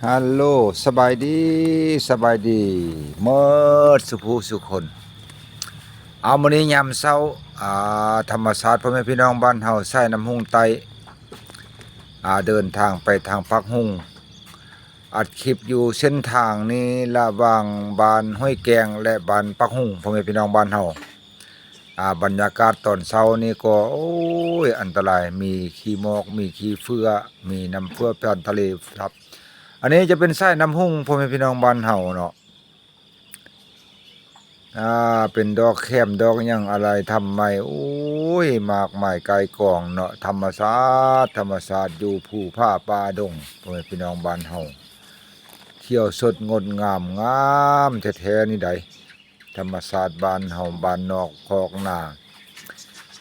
ຮັລໂຫຼ ສະບາຍດີ ສະບາຍດີໝົດສູ່ຜູ້ສູ່ຄົນ. ເອົາ ມື້ນີ້ຍາມເຊົ້າ ອ່າ ທຳມະຊາດ ພໍ່ແມ່ພີ່ນ້ອງບ້ານເຮົາ ສາຍນ້ຳຮຸ່ງໃຕ້ ອ່າ ເດີນທາງໄປທາງປາກຮຸ່ງ ອັດຄລິບຢູ່ເສັ້ນທາງນີ້ ລະຫວ່າງບ້ານຫ້ວຍແກ້ງ ແລະ ບ້ານປາກຮຸ່ງ ພໍ່ແມ່ພີ່ນ້ອງບ້ານເຮົາ. ອ່າ ບັນຍາກາດຕອນເຊົ້ານີ້ກໍ ໂອ້ຍ ອັນຕະລາຍ ມີຂີ້ໝອກ ມີຂີ້ເຝື້ອ ມີນ້ຳເຝື້ອຜ່ານທະເລທັບ. ອັນນີ້ຈະເປັນສາຍນ້ຳຮຸ່ງ ພໍ່ແມ່ພີ່ນ້ອງບ້ານເຮົາເນາະ. ອ່າ ເປັນດອກແຂມ ດອກຫຍັງ ອາໄລທຳໄມ ໂອ້ຍ ມາກມາຍກ່າຍກອງເນາະ. ທຳມະຊາດ ທຳມະຊາດ ຢູ່ພູຜາປ່າດົງ ພໍ່ແມ່ພີ່ນ້ອງບ້ານເຮົາ ຂຽວສົດງົດງາມ ງາມແທ້ໆນີ້ໃດ. ທຳມະຊາດບ້ານເຮົາ ບ້ານນອກຄອກນາ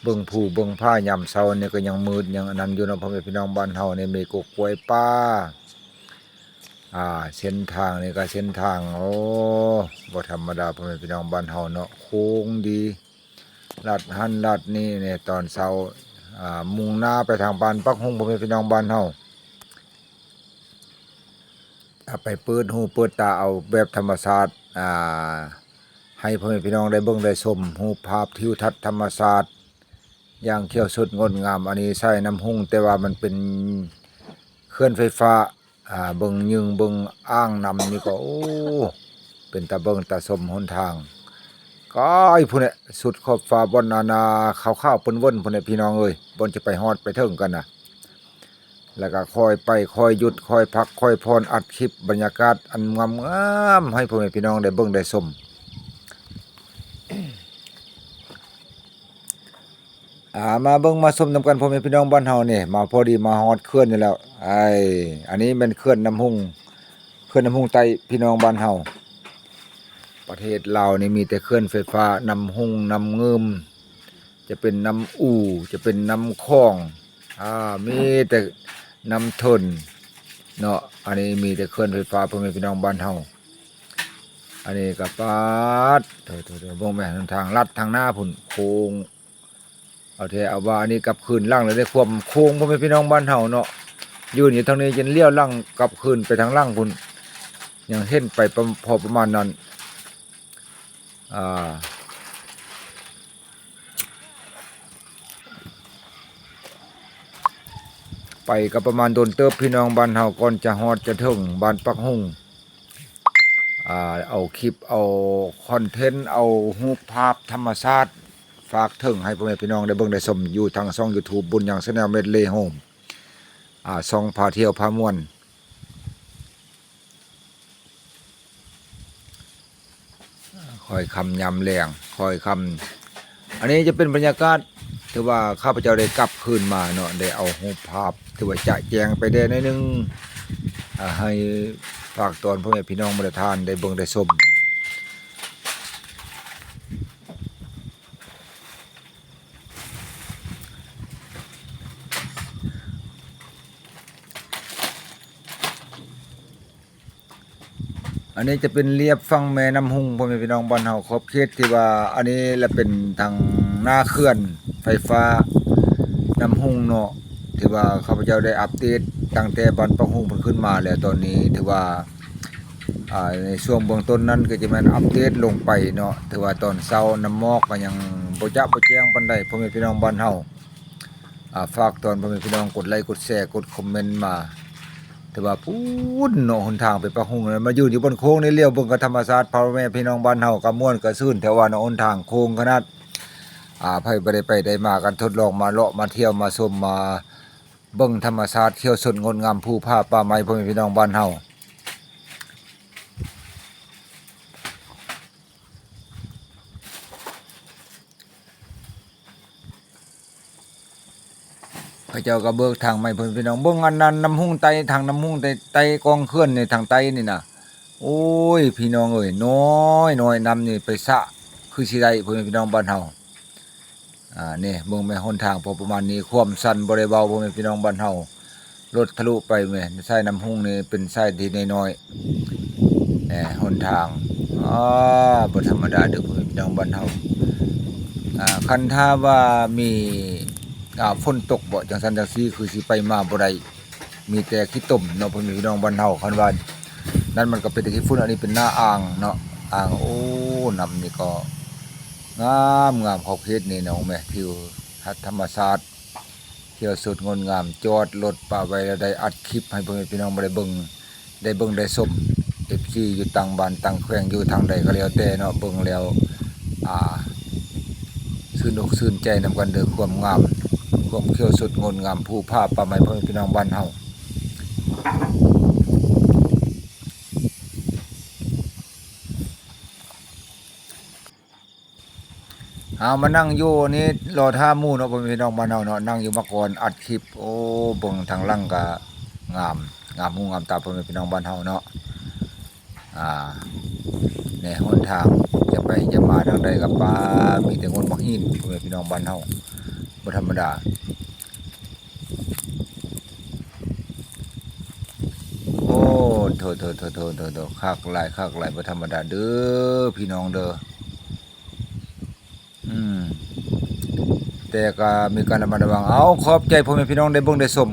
ເບິ່ງພູເບິ່ງຜາຍາມເຊົ້ານີ້ກໍຍັງມືດ ຍັງອັນນັ້ນຢູ່ເນາະ ພໍ່ແມ່ພີ່ນ້ອງບ້ານເຮົາ. ນີ້ມີກົກກ້ວຍປ່າ ອ່າ ເສັ້ນທາງນີ້ກໍເສັ້ນທາງ ໂອ້ ບໍ່ທຳມະດາ ພໍ່ແມ່ພີ່ນ້ອງບ້ານເຮົາເນາະ. ໂຄ້ງດີ ລັດຫັ້ນລັດນີ້ ໃນຕອນເຊົ້າ ອ່າ ມຸ່ງໜ້າໄປທາງບ້ານປັກຮຸ່ງ ພໍ່ແມ່ພີ່ນ້ອງບ້ານເຮົາ. ໄປເປີດຫູເປີດຕາເອົາແບບທຳມະຊາດ ອ່າ ໃຫ້ພໍ່ແມ່ພີ່ນ້ອງໄດ້ເບິ່ງໄດ້ຊົມຮູບພາບທິວທັດທຳມະຊາດຢ່າງຂຽວສົດງົດງາມ. ອັນນີ້ສາຍນ້ຳຮຸ່ງ ແຕ່ວ່າມັນເປັນເຂື່ອນໄຟຟ້າ ອ່າ ເບິ່ງຍຶ່ງເບິ່ງອ່າງນ້ຳນີ້ກໍ ໂອ້ ເປັນຕາເບິ່ງຕາຊົມ. ຫົນທາງກາຍພຸ້ນແຫຼະ ສຸດຂອບຟ້າ ບ່ອນອັນນ່າຂາວໆເປິ້ນເວີ້ນພຸ້ນແຫຼະ ພີ່ນ້ອງເອີຍ ບ່ອນຈະໄປຮອດໄປເຖິງກັນນະ. ແລ້ວກໍຄ່ອຍໄປ ຄ່ອຍຢຸດ ຄ່ອຍພັກ ຄ່ອຍຜ່ອນ ອັດຄລິບບັນຍາກາດອັນງາມໆ ໃຫ້ພໍ່ແມ່ພີ່ນ້ອງໄດ້ເບິ່ງໄດ້ຊົມ. ອ່າ ມາເບິ່ງມາຊົມນຳກັນ ພໍ່ແມ່ພີ່ນ້ອງບ້ານເຮົານີ້. ມາພໍດີມາຮອດເຂື່ອນນີ້ແລ້ວ ໄອ້ ອັນນີ້ແມ່ນເຂື່ອນນ້ຳຮຸ່ງ ເຂື່ອນນ້ຳຮຸ່ງໃຕ້ ພີ່ນ້ອງບ້ານເຮົາ. ປະເທດລາວນີ້ມີແຕ່ເຂື່ອນໄຟຟ້າ ນ້ຳຮຸ່ງ ນ້ຳງື່ມ ຈະເປັນນ້ຳອູ ຈະເປັນນ້ຳຂອງ ອ່າ ມີແຕ່ນ້ຳທົນເນາະ. ອັນນີ້ມີແຕ່ເຂື່ອນໄຟຟ້າ ພໍ່ແມ່ພີ່ນ້ອງບ້ານເຮົາ. ອັນນີ້ກໍປາດ ໂທ້ໆໆ ເບິ່ງແມ່ນ ທາງລັດທາງໜ້າພຸ້ນ ໂຄ້ງ ເອົາແທ້ເອົາວ່າ. ອັນນີ້ກັບຄືນຫຼັງແລ້ວເດ້ ຄວາມໂຄ້ງ ພໍ່ແມ່ພີ່ນ້ອງບ້ານເຮົາເນາະ. ຢືນຢູ່ທາງນີ້ຈົນລ້ຽວຫຼັງກັບຄືນໄປທາງຫຼັງພຸ້ນ ຍັງເຫັນໄປປະ ພໍປະມານນັ້ນ. ອ່າ ໄປກໍປະມານດົນເຕີບ ພີ່ນ້ອງບ້ານເຮົາ ກ່ອນຈະຮອດຈະເຖິງບ້ານປັກຮຸ່ງ. ອ່າ ເອົາຄລິບ ເອົາຄອນເທັນ ເອົາຮູບພາບທຳມະຊາດ ຝາກເຖິງໃຫ້ພໍ່ແມ່ພີ່ນ້ອງໄດ້ເບິ່ງໄດ້ຊົມ ຢູ່ທາງຊ່ອງຢູທູບ ບຸນຍັງ Channel Medley Home ອ່າ ຊ່ອງພາທ່ຽວພາມ່ວນ. ຄ່ອຍຄ່ຳຍາມແລງ ຄ່ອຍຄ່ຳ. ອັນນີ້ຈະເປັນບັນຍາກາດ ຖືວ່າຂ້າພະເຈົ້າໄດ້ກັບຄືນມາເນາະ ໄດ້ເອົາຮູບພາບ ຖືວ່າຈະແຈ້ງໄປແດ່ໜ້ອຍໜຶ່ງ ອ່າ ໃຫ້ຝາກຕອນພໍ່ແມ່ພີ່ນ້ອງບັນດາທ່ານໄດ້ເບິ່ງໄດ້ຊົມ. ອັນນີ້ຈະເປັນລຽບຝັ່ງແມ່ນ້ຳຮຸ່ງ ພໍ່ແມ່ພີ່ນ້ອງບ້ານເຮົາ ຂອບເຂດທີ່ວ່າ ອັນນີ້ລະເປັນທາງໜ້າເຂື່ອນໄຟຟ້ານ້ຳຮຸ່ງເນາະ ທີ່ວ່າຂ້າພະເຈົ້າໄດ້ອັບເດດຕັ້ງແຕ່ບ້ານປາກຮຸ່ງເພິ່ນຂຶ້ນມາແລ້ວ. ຕອນນີ້ຖືວ່າ ອ່າ ໃນຊ່ວງເບື້ອງຕົ້ນນັ້ນກໍຈະແມ່ນອັບເດດລົງໄປເນາະ ຖືວ່າຕອນເຊົ້ານ້ຳໝອກກໍຍັງບໍ່ຈະບໍ່ແຈ້ງປານໃດ ພໍ່ແມ່ພີ່ນ້ອງບ້ານເຮົາ. ອ່າ ຝາກຕອນພໍ່ແມ່ພີ່ນ້ອງກົດໄລກົດແຊ ກົດຄອມເມັນມາ. ແຕ່ວ່າພຸ້ນເນາະ ຫົນທາງໄປປາກຮຸ່ງນັ້ນ ມາຢືນຢູ່ບ່ອນໂຄ້ງນີ້ ຫຼຽວເບິ່ງກັບທຳມະຊາດ ພໍ່ແມ່ພີ່ນ້ອງບ້ານເຮົາກໍມ່ວນກໍຊື່ນແທ້ວ່າເນາະ. ຫົນທາງໂຄ້ງຂະໜາດ ອ່າ ໃຜບໍ່ໄດ້ໄປໄດ້ມາກໍທົດລອງມາເລາະມາທ່ຽວມາຊົມ ມາເບິ່ງທຳມະຊາດຂຽວສົດງົດງາມ ພູຜາປ່າໄມ້ ພໍ່ແມ່ພີ່ນ້ອງບ້ານເຮົາ. ເຂົາເຈົ້າກໍເບີກທາງໃໝ່ ເພິ່ນພີ່ນ້ອງເບິ່ງອັນນັ້ນ ນ້ຳຮຸ່ງໃຕ້ ທາງນ້ຳຮຸ່ງໃຕ້ ໃຕ້ກ້ອງເຂື່ອນນີ້ ທາງໃຕ້ນີ້ນະ. ໂອ້ຍ ພີ່ນ້ອງເອີຍ ນ້ອຍໆ ນ້ຳນີ້ໄປສະຄືຊິໄດ້ ພໍ່ແມ່ພີ່ນ້ອງບ້ານເຮົາ. ອ່າ ນີ້ເບິ່ງແມ່ ຫົນທາງພໍປະມານນີ້ ຄວາມຊັນບໍ່ໄດ້ເວົ້າ ພໍ່ແມ່ພີ່ນ້ອງບ້ານເຮົາ. ລົດທະລຸໄປແມ່ ສາຍນ້ຳຮຸ່ງນີ້ເປັນສາຍທີ່ນ້ອຍໆ ແນ່ ຫົນທາງ ອ່າ ບໍ່ທຳມະດາເດີ້ ພໍ່ແມ່ພີ່ນ້ອງບ້ານເຮົາ. ອ່າ ຄັນຖ້າວ່າມີ ອ່າ ຝົນຕົກເບາະ ຈັ່ງຊັ້ນຈັ່ງຊີ້ ຄືຊິໄປມາບໍ່ໄດ້. ມີແຕ່ຂີ້ຕົມເນາະ ພໍ່ແມ່ພີ່ນ້ອງບ້ານເຮົາ. ຄັນວ່ານັ້ນມັນກໍເປັນແຕ່ຂີ້ຝຸ່ນ, ອັນນີ້ເປັນໜ້າອ່າງເນາະ, ອ່າງ. ໂອ້ ນ້ຳນີ້ກໍງາມໆ ຂອບເຂດນີ້ເນາະ ແມ່ ທິວທັດທຳມະຊາດ ຂຽວສົດງົດງາມ. ຈອດລົດປະໄວ້ແລ້ວ ໄດ້ອັດຄລິບໃຫ້ພໍ່ແມ່ພີ່ນ້ອງໄດ້ເບິ່ງ ໄດ້ເບິ່ງໄດ້ຊົມ. ເອັຟຊີ ຢູ່ຕ່າງບ້ານຕ່າງແຂວງ ຢູ່ທາງໃດກໍແລ້ວແຕ່ເນາະ, ເບິ່ງແລ້ວ ອ່າ ຊື່ນອົກຊື່ນໃຈນຳກັນເດີ ຄວາມງາມ ຄວາມຂຽວສົດງົດງາມ ພູຜາປ່າໄມ້ ພໍ່ແມ່ພີ່ນ້ອງບ້ານເຮົາ. ເຮົາມານັ່ງຢູ່ນີ້ລໍຖ້າໝູ່ເນາະ ພໍ່ແມ່ພີ່ນ້ອງບ້ານເຮົາເນາະ, ນັ່ງຢູ່ມາກ່ອນອັດຄລິບ. ໂອ້ ເບິ່ງທາງຫຼັງກະງາມ ງາມຫູງາມຕາ ພໍ່ແມ່ພີ່ນ້ອງບ້ານເຮົາເນາະ. ອ່າ ແນ ຫົນທາງຈະໄປຈະມາທາງໃດກໍປາ ມີແຕ່ໂງ່ນໝາກຫີນ ພໍ່ແມ່ພີ່ນ້ອງບ້ານເຮົາ ບໍ່ທຳມະດາ. ໂອ້ ໂຖໆໆໆໆ ຄັກຫຼາຍ ຄັກຫຼາຍ ບໍ່ທຳມະດາເດີພີ່ນ້ອງເດີ. ອືມ ແຕ່ກໍມີການລະມັດລະວັງ. ເອົາ ຂອບໃຈພໍ່ແມ່ພີ່ນ້ອງໄດ້ເບິ່ງໄດ້ຊົມ.